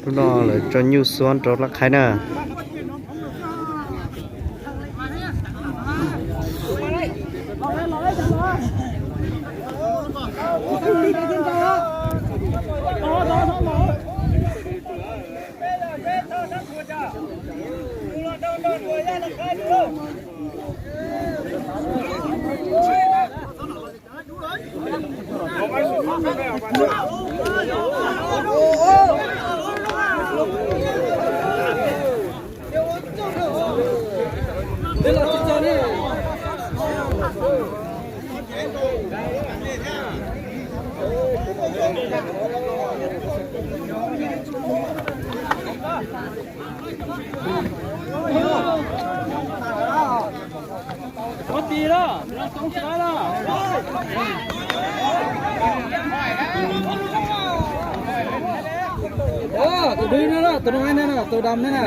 Hnub no lawv tso nyuj xuab rau laj qhaib na. Tus dwb no, tus no, tus dam no na.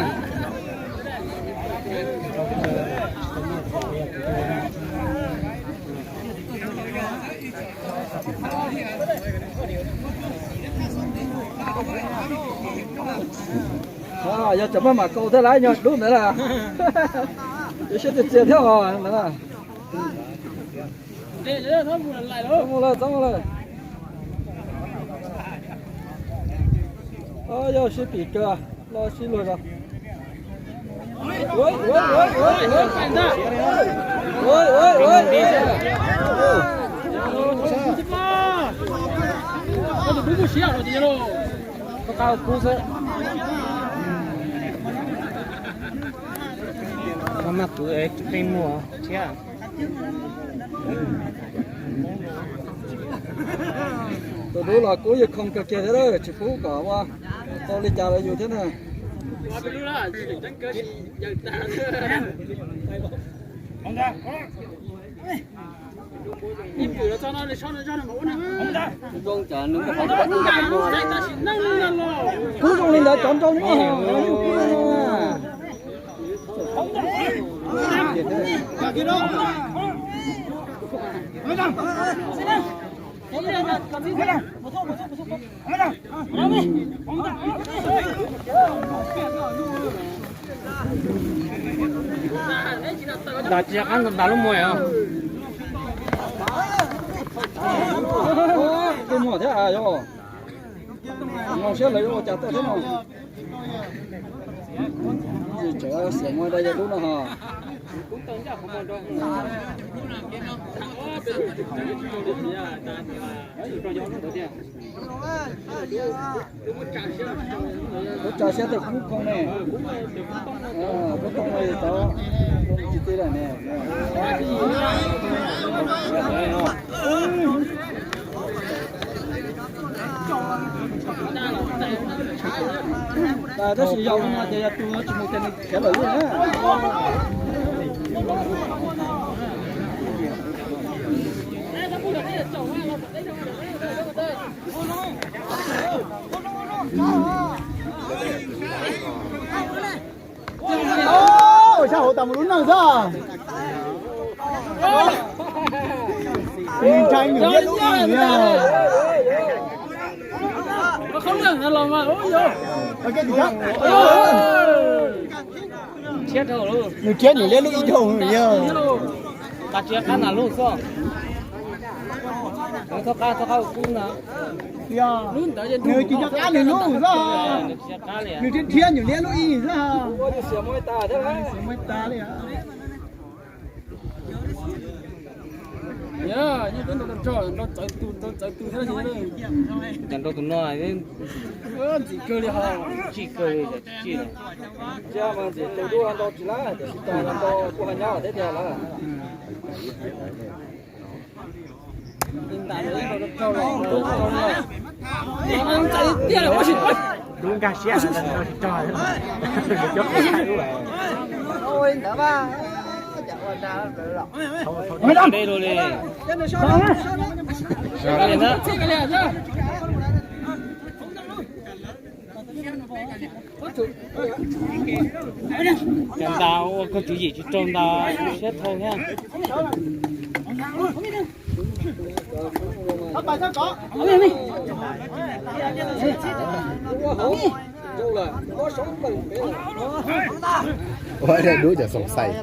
Yog tsam maj mam kaus thiab lawm, nyob dub ntawd lawm. Yuav siab txias txias thiab os ntawd. Txhob mus lawm, txhob mus lawm. Yog sib pim kawg, los sib luag zog. Koj mas kuv qi muag thiab. Tus dub los kub yawg khoo kawg kiag thiab, tsis pub kom ua tau li cas rau yus thiab na. Kub zoo li ntawd cov nrau no. Ntas tsis qab ntas lub muag os. Tus muag thiab yog no siab lawv yuav ua cas tuaj thiab no. Tseem xiam muag da yog dub no ho. Kuv tso siab tej kub koog ne, kub koog ne tau tsis txiv lawm ne. Tab sis yog no ces yog tus tsis mus ces nws khiav lawm lub na. Sab hauv tas mus lub neej xwb. Ntshai nws liab lub ib. Nws thiab nws liab lub ib zaug yog. Qab tsis qab nas lub xwb. Txhob qab, txhob qab kub na. Nws tsis nco qab nws lub xwb. Nws thiab thiab nws liab lub ib xwb. Cas nrau tus no ntxim kawg li ho. Tsis kawg li, tsis. Ntsia mas ntxim tus dub ntau tsis lab, tiam sis cas ntau kuj ho nyob thiab tiag lawm. Dub nkag siab tsis tso. Deb lu li. Cas ntas ua koj tswv yim tsis rau ntas siab thau thiab. Ua dub cov xoom xais.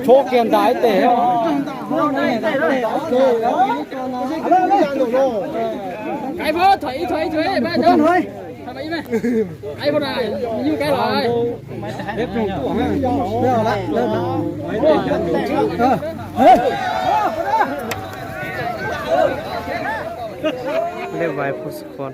Tshuab kiag ntais tes. Lej vais pus khon.